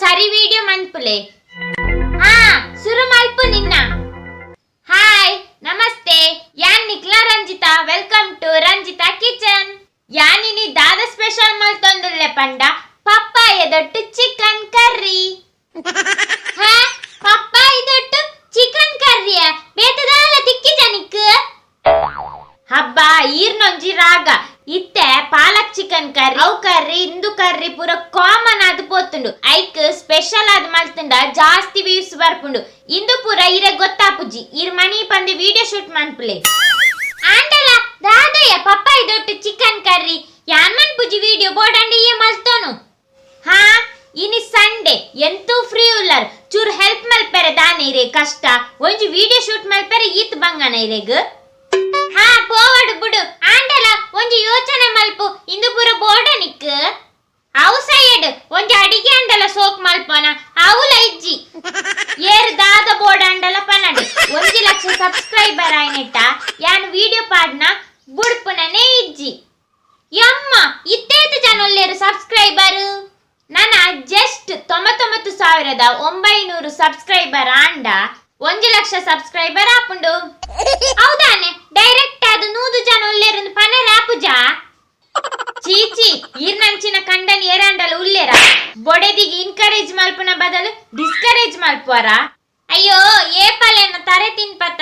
ಸರಿ ವಿಡಿಯೋ ಮನ್ಪುಲೆ. ಹಾ, ಸುರು ಮಲ್ಪು ನಿನ್ನ. ಹಾಯ್, ನಮಸ್ತೆ, ಯಾನ್ Nikla Ranjitha. Welcome to Ranjitha kitchen. ಯಾನಿನಿ ದಾದ ಸ್ಪೆಷಲ್ ಮಲ್ತೊಂದುಲ್ಲೆ ಪಂಡ, ಪಪ್ಪಾಯದೊಟ್ಟು ಚಿಕನ್ ಕರ್ರಿ. ಹಾ, ಪಪ್ಪಾಯದೊಟ್ಟು ಚಿಕನ್ ಕರ್ರಿಯ? ಬೇತದಾಲ ತಿಕ್ಕಿ ಜನಿಕ್ ಹಬ್ಬ ಈರ್ನೊಂಜಿ ರಾಗ. ಇತ್ತೆ ಪಾಲಕ್ ಚಿಕನ್ ಕರ್ರಿ, ಅವು ಕರ್ರಿ, ಇಂದು ಕರ್ರಿ ಪೂರ ಕಾಮನ್ ಆದ್ ಪೋತುಂಡು. ಐಕ್ ಸ್ಪೆಷಲ್ ಆದ್ ಮಲ್ತುಂಡ ಜಾಸ್ತಿ ವ್ಯೂಸ್ ಬರ್ಪುಂಡು. ಇಂದು ಪೂರ ಇರೆ ಗೊತ್ತಾಪುಜಿ. ಇರ್ ಮನಿ ಪಂದು ವಿಡಿಯೋ ಶೂಟ್ ಮನ್ಪುಲೆ. ಆಂಡಲ ದಾದಯ್ಯ ಪಪ್ಪಾಯದೊಟ್ಟು ಚಿಕನ್ ಕರ್ರಿ? ಯಾನ್ ಮನ್ಪುಜಿ ವಿಡಿಯೋ, ಬೋಡಂಡ ಇಯೆ ಮಲ್ತೋನು. ಹಾ, ಇನಿ ಸಂಡೆ, ಎಂತೂ ಫ್ರೀ ಉಲ್ಲರ್. ಚೂರು ಹೆಲ್ಪ್ ಮಲ್ಪೆರೆ ದಾನೆ ಇರೆ ಕಷ್ಟ? ಒಂಜಿ ವಿಡಿಯೋ ಶೂಟ್ ಮಲ್ಪೆರೆ ಈತ್ ಬಂಗನ ಇರೆಗ್? ಹಾ, ಪೋವಡು ಬುಡು. ಆಂಡಲ ಒಂಜಿ ಯೋಚನೆ ಮಲ್ಪು. ಇಂದು ಪೂರ ಬೋಡನಿಕ್ ಅವು ಸೈಡ್ ಒಂಜಿ ಅಡಿಗೆ ಅಂಡಲ ಸೋಕ್ ಮಲ್ಪನ, ಅವುಲ ಇಜ್ಜಿ. ಏರ್ ದಾದ ಬೋರ್ಡ್ ಅಂಡಲ ಪನಡು, 1 ಲಕ್ಷ ಸಬ್ಸ್ಕ್ರೈಬರ್ ಆಯ್ನೆಟ್ಟ ಯಾನ್ ವಿಡಿಯೋ ಪಾಡ್ನ ಬುಡ್ಪುನನೇ ಇಜ್ಜಿ. ಯಮ್ಮ, ಇತ್ತೇತು ಜನ ಒಲ್ಲೇರು ಸಬ್ಸ್ಕ್ರೈಬರ್? ನನ್ನ ಜಸ್ಟ್ 99,900 ಸಬ್ಸ್ಕ್ರೈಬರ್ ಆಂಡ 1 ಲಕ್ಷ ಸಬ್ಸ್ಕ್ರೈಬರ್ ಆಪುಂಡು, ಹೌದಾನೆ? ಡೈರೆಕ್ಟ್ ಅದು 100 ಜನ ಉಲ್ಲೇರು ಪನರ ಆಪುಜಾ? ಚೀಚಿ, ಈರ್ನಂಚಿನ ಕಂಡನಿ ಏರಾಂಡಲ ಉಲ್ಲೇರ? ಬೊಡೆದಿಗೆ ಎನ್ಕರೇಜ್ ಮಲ್ಪುನ ಬದಲು ಡಿಸ್ಕರೇಜ್ ಮಲ್ಪುವರ? ಅಯ್ಯೋ, ಏ ಪಲೆನ ತರೆ ತಿನ್ಪತ.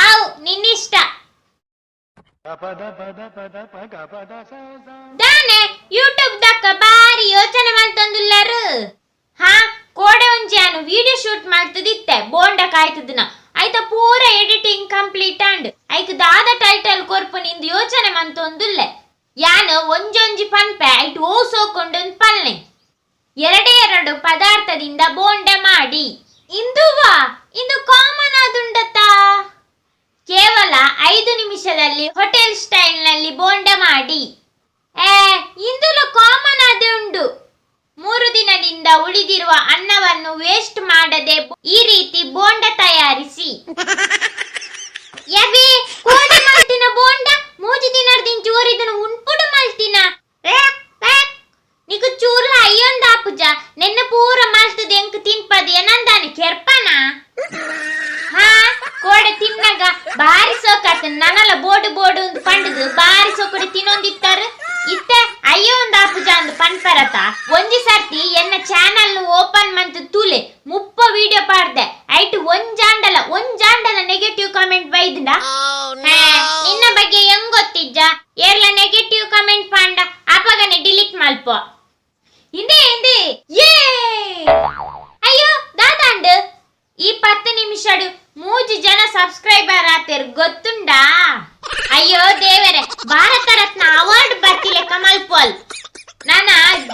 ಆವು, ನಿನ್ನಿಷ್ಟ. ದಾನೆ ಯೂಟ್ಯೂಬ್ ದಕ್ಕ ಬಾರಿ ಯೋಚನೆ ಮಲ್ತೊಂದುಲ್ಲರು? ಹಾ, ಕೋಡೆ ಒಂಜಿ ಯಾನು ವಿಡಿಯೋ ಶೂಟ್ ಮಲ್ತದಿತ್ತೆ, ಬೋಂಡ ಕಾಯ್ತದನ. ಐತ ಪೂರ ಎಡಿಟಿಂಗ್ ಕಂಪ್ಲೀಟ್ ಆಂಡ್. ಐಕ್ ದಾದ ಟೈಟಲ್ ಕೊರ್ಪು ನಿಂದು ಯೋಚನೆ ಮಂತೊಂದುಲ್ಲೆ. ಯಾನು ಒಂಜೊಂಜಿ ಪನ್ಪೆ, ಐಟ್ ಓ ಸೋಕೊಂಡು ಪಲ್ನೆ. ಎರಡೇ ಎರಡು ಪದಾರ್ಥದಿಂದ ಬೋಂಡ ಮಾಡಿ. ಇಂದುವಾ, ಇಂದು ಕಾಮನ್ ಆದುಂಡತಾ. ಕೇವಲ 5 ನಿಮಿಷದಲ್ಲಿ ಹೋಟೆಲ್ ಸ್ಟೈಲ್ನಲ್ಲಿ ಬೋಂಡ ಮಾಡಿ. ಏ, ಇಂದುಲ ಕಾಮನ್ ಅದೇ ಉಂಡು. 3 ದಿನದಿಂದ ಉಳಿದಿರುವ ಅನ್ನವನ್ನು ವೇಸ್ಟ್ ಮಾಡದೆ ಈ ರೀತಿ ಬೋಂಡ ತಯಾರಿಸಿ. ಯವಿ, ಕೋಡೆ ಮಲ್ತಿನ ಬೋಂಡ 3 ದಿನದಿಂಚಿ ಒರಿದನ ಉಣ್ಪುಡು ಮಲ್ತಿನ. ನಿಕು ಚೂರ್ಲ ಅಯ್ಯೊಂದಾಪುಜ? ನೆನ್ನ ಪೂರ ಮಲ್ತದ ಎಂಕ್ ತಿನ್ಪದ ಏನಂದಾನೆ ಕೆರ್ಪನ? ಹಾ, ಕೋಡೆ ತಿನ್ನಗ ಬಾರಿ ಸೋಕಾತ. ನನಲ ಬೋಡು ಬೋಡು ಒಂದು ಪಂಡುದು ಬಾರಿ ಸೋಕುಡು ತಿನ್ನೊಂದಿತ್ತಾರು. ಇತ್ತೆ ಅಯ್ಯೋ ಒಂದು ಆಪುಜ ಅಂದ್ ಪನ್ಪರತ. ಒಂಜಿ ಸರ್ತಿ ಎನ್ನ ಚಾನಲ್ ಓಪನ್ ಮಂತ್ ತೂಲೆ. 30 ವಿಡಿಯೋ ಪಾಡ್ದೆ. ಐಟ್ ಒಂಜಾಂಡಲ ಒಂಜಾಂಡಲ ನೆಗೆಟಿವ್ ಕಾಮೆಂಟ್ ಬೈದ್ಂಡ? ನಿನ್ನ ಬಗ್ಗೆ ಹೆಂಗ್ ಗೊತ್ತಿಜ್ಜ? ಏರ್ಲ ನೆಗೆಟಿವ್ ಕಮೆಂಟ್ ಪಾಂಡ ಅಪಗನೆ ಡಿಲೀಟ್ ಮಲ್ಪ. ಹಿಂದೆ ಹಿಂದೆ. ಏ ಅಯ್ಯೋ, ದಾದಾಂಡ್? ಈ 10 ನಿಮಿಷಡು 3 ಜನ ಸಬ್ಸ್ಕ್ರೈಬರ್ ಆತೇರ್, ಗೊತ್ತುಂಡಾ? ಅಯ್ಯೋ ದೇವರೇ, ಭಾರತ ರತ್ನ ಅವಾರ್ಡ್ ಬರ್ತಿಲೆ ಕಮಲ್ ಪೋಲ್. ನಾನ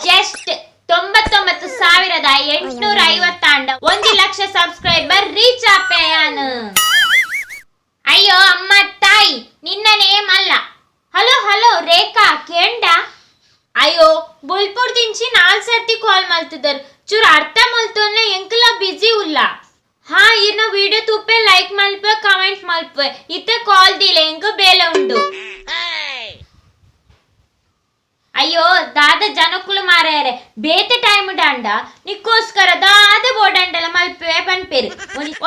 ಜಸ್ಟ್ 99,850 ಅಂಡ 1 ಲಕ್ಷ ಸಬ್ಸ್ಕ್ರೈಬರ್ ರೀಚ್ ಆಪೆಯಾನು. ಅಯ್ಯೋ ಅಮ್ಮ ತಾಯಿ, ನಿನ್ನ ನೇಮ್ ಅಲ್ಲ. ಹಲೋ ಹಲೋ, ರೇಖಾ ಕೇಂಡ? ಅಯ್ಯೋ, ಬೊಲ್ಪುರ್ ದಿಂಚಿ ನಾಲ್ ಸರ್ತಿ ಕಾಲ್ ಮಲ್ತಿದ್ದಾರೆ. ಚೂರು ಅರ್ಥ ಮಲ್ತೊನ್ನ, ಎಂಕಲ ಬಿಜಿ ಉಲ್ಲ. ಹಾ, ಇರ್ನ ವಿಡಿಯೋ ತೂಪೆ, ಲೈಕ್ ಮಲ್ಪೆ, ಕಮೆಂಟ್ ಮಲ್ಪೆ. ಇತ್ತೆ ಕಾಲ್ ದಿಲೆ, ಎಂಕ ಬೇಲೆ ಉಂಡು. ಅಯ್ಯೋ, ದಾದ ಜನಕ್ಕುಲು ಮಾರಾಯರೆ. ಬೇತೆ ಟೈಮ್ ಡಾಂಡ ನಿಕ್ಕೋಸ್ಕರ ದಾದ ಬೋಡಂಡಲ ಮಲ್ಪೆ ಪನ್ಪೇರು.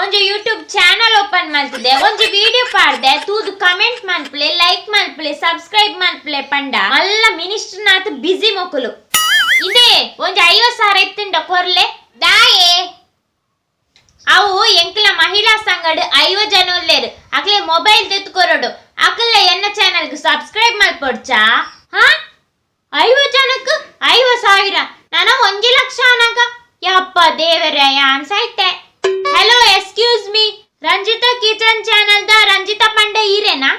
ಒಂಜಿ ಯೂಟ್ಯೂಬ್ ಚಾನಲ್ ಓಪನ್ ಮಲ್ತದೆ, ಒಂಜಿ ವಿಡಿಯೋ ಪಾಡ್ದೆ, ತೂದು ಕಮೆಂಟ್ ಮಲ್ಪಲೆ, ಲೈಕ್ ಮಲ್ಪಲೆ, ಸಬ್ಸ್ಕ್ರೈಬ್ ಮಲ್ಪಲೆ ಪಂಡ ಮಲ್ಲ ಮಿನಿಸ್ಟರ್ ನಾತ್ ಬಿಸಿ ಮೊಕುಲು. ಇದೇ, ಒಂಜಿ 50,000 ಇತ್ತುಂಡ ಕೊರ್ಲೆ. ದಾಯೆ? ಅವು ಎಂಕಲ ಮಹಿಳಾ ಸಂಘಡ್ 50 ಜನ ಉಲ್ಲೇರು. ಅಕ್ಲೆ ಮೊಬೈಲ್ ತೆತ್ಕೊರಡು. ಅಕ್ಲೆ ಎನ್ನ ಚಾನಲ್ಗೆ ಸಬ್ಸ್ಕ್ರೈಬ್ ಮಲ್ಪೊಡ್ಚಾ? ಹಾ, 50 ಜನಕ್ಕೆ 50,000. ನಾನು 1 ಲಕ್ಷ ಅನಾಗ ಯಪ್ಪ ದೇವರೇ, ಯಾನ್ ಸೈತೆ. Hello, excuse me, Ranjitha kitchen channel the Ranjita ಪಂಡೆ ಈರೇನಾ?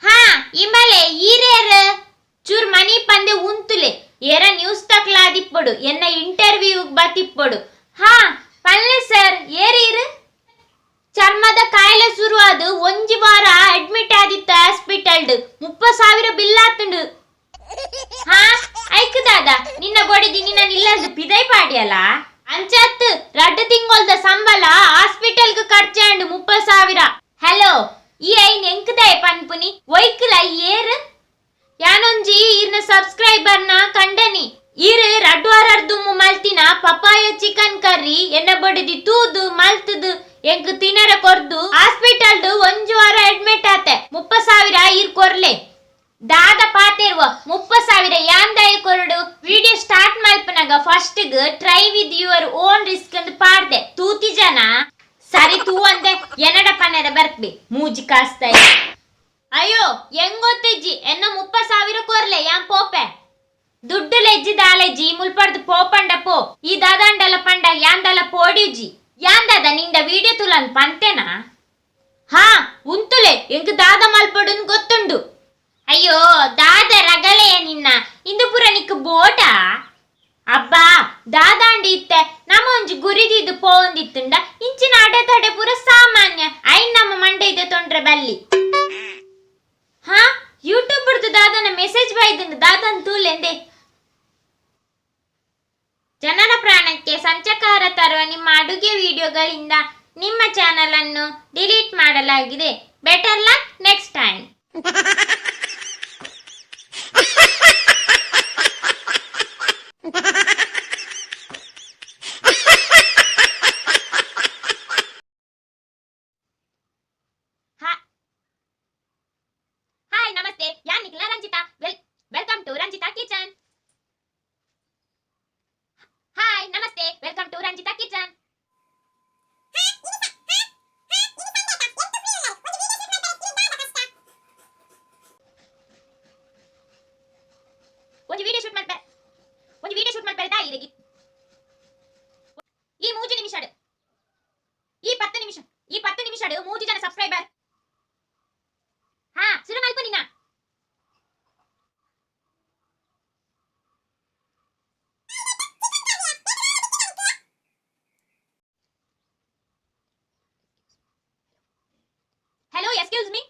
ಹಾ, ಇಮಲೆ ಈರೇರ್? ಚೂರ್ ಮನಿ ಪಂದೆ ಉಂತುಲೆ. ಏರ ನ್ಯೂಸ್ ತಕ್ಲಾದಿಪ್ಪಡು, ಎನ್ನ ಇಂಟರ್ವ್ಯೂ ಬತ್ತಿಪ್ಪಡು. ಹಾ, ಪಲ್ಲೆ ಸರ್, ಏರೀರ್? ಚರ್ಮದ ಕಾಯಿಲೆ ಶುರು ಆದು ಒಂಜಿ ವಾರ ಅಡ್ಮಿಟ್ ಆದಿತ್ತ ಹಾಸ್ಪಿಟಲ್. 30,000 ಬಿಲ್ ಆತುಂಡು. ಹಾ, ಐಕ್ ದಾದ, ನಿನ್ನ ಬೊಡಿದಿ ನಿನ್ನ ನಿಲ್ಲದು ಪಿದೈ ಪಾಡಿಯಲ್ಲ? ಅಂಚತ್ ರಡ್ಡು ತಿಂಗೊಲ್ದ ಸಂಬಳ ಹಾಸ್ಪಿಟಲ್ಗೆ ಖರ್ಚಾಂಡು 30,000. ಹಲೋ, ಈ ಐನ್ ಎಂಕದಾಯ ಪನ್ಪುನಿ? ಒಯ್ಕಲ ಏರ್? ಯಾನೊಂಜಿ ಈರ್ನ ಸಬ್ಸ್ಕ್ರೈಬರ್ನ ಕಂಡನಿ. ಈರ್ ರಡ್ಡು ವಾರ ದುಮ್ಮು ಮಲ್ತಿನ. ಮಲ್ತಿನ ಪಪಾಯ ಚಿಕನ್ ಕರ್ರಿ ಎನ್ನ ಬಡದಿ ತೂದು ಮಲ್ತದು ಎಂಕ್ ತಿನರ ಕೊರ್ದು ಹಾಸ್ಪಿಟಲ್ ಒಂಜಿ ವಾರ ಅಡ್ಮಿಟ್ ಆತೆ. 30,000 ಈರ್ ಕೊರ್ಲೆ. ದಾದ ಪಾತೆರ್ವ, 30,000 ಯಾಂದಾಯ ಕೊರಡು? ವಿಡಿಯೋ ಸ್ಟಾರ್ಟ್ ಮಲ್ಪನಾಗ first "Try with your own risk" ಅಂತ ಪಾಡ್ದೆ, ತೂತಿ ಜನ. ಸರಿ ತೂ ಅಂದೆ ಎನ್ನಡ ಪನ್ನೆರ ಬರ್ತ್ಬಿ ಮೂಜಿ ಕಾಸ್ತಾಯಿ. ಅಯ್ಯೋ, ಹೆಂಗ್ ಗೊತ್ತಿಜ್ಜಿ? ಎನ್ನ 30,000 ಕೊರ್ಲೆ, ಯಾನ್ ಪೋಪೆ. ದುಡ್ಡು ಲೆಜ್ಜಿ ದಾಲೆಜ್ಜಿ, ಮುಲ್ಪಡ್ದು ಪೋಪಂಡ ಪೋ. ಈ ದಾದಾಂಡಲ ಪಂಡ ಯಾಂದಲ ಪೋಡಿಜಿ. ಯಾಂದಾದ ನಿಂದ ವಿಡಿಯೋ ತುಲನ್ ಪಂತೆನಾ? ಹಾ, ಉಂತುಲೆ, ಎಂಕ್ ದಾದ ಮಲ್ಪಡುನ್ ಗೊತ್ತುಂಡು. ಅಯ್ಯೋ, ದಾದ ರಗಳೆಯ ನಿನ್ನ? ಇಂದು ಪುರ ನಿಕ್ ಬೋಟಾ? ಅಬ್ಬಾ, ದಾದಾಂಡಿ ಇತ್ತೆ ನಮ್ಮ ಒಂಜಿ ಗುರಿದಿದ್ದು ಪೋವೊಂದಿತ್ತುಂಡ ಇಂಚಿನ ಅಡೆತಡೆ ಪೂರ ಸಾಮಾನ್ಯ. ಐನ್ ನಮ್ಮ ಮಂಡೆ ಇದೆ ತೊಂದ್ರೆ ಬಲ್ಲಿ. ಹಾ, ಯೂಟ್ಯೂಬ್ ದಾದನ ಮೆಸೇಜ್ ಬೈದುಂಡು, ದಾದನ್ ತೂಲೆಂದೆ. ಜನರ ಪ್ರಾಣಕ್ಕೆ ಸಂಚಕಾರ ತರುವ ನಿಮ್ಮ ಅಡುಗೆ ವಿಡಿಯೋಗಳಿಂದ ನಿಮ್ಮ ಚಾನೆಲ್ ಅನ್ನು ಡಿಲೀಟ್ ಮಾಡಲಾಗಿದೆ. Better luck next time. Hi, ನಮಸ್ತೆ, ಯಾನ್ Nikhila Ranjitha. Welcome to Ranjitha Kitchen. Hi, ನಮಸ್ತೆ, welcome to Ranjitha Kitchen. ಒಂಜಿ ವಿಡಿಯೋ ಶೂಟ್ ಮಲ್ಪೆ, ಒಂಜಿ ವಿಡಿಯೋ ಶೂಟ್ ಮಲ್ಪೆ ದಾಯಿ. ಈ 3 ನಿಮಿಷ, ಈ 10 ನಿಮಿಷ, ಈ 10 ನಿಮಿಷ ಮೂಜಿ ಜನ ಸಬ್ಸ್ಕ್ರೈಬರ್. ಹಾ, ಶುರು ಮಲ್ಪ ನಿನ್ನ. Hello, excuse me.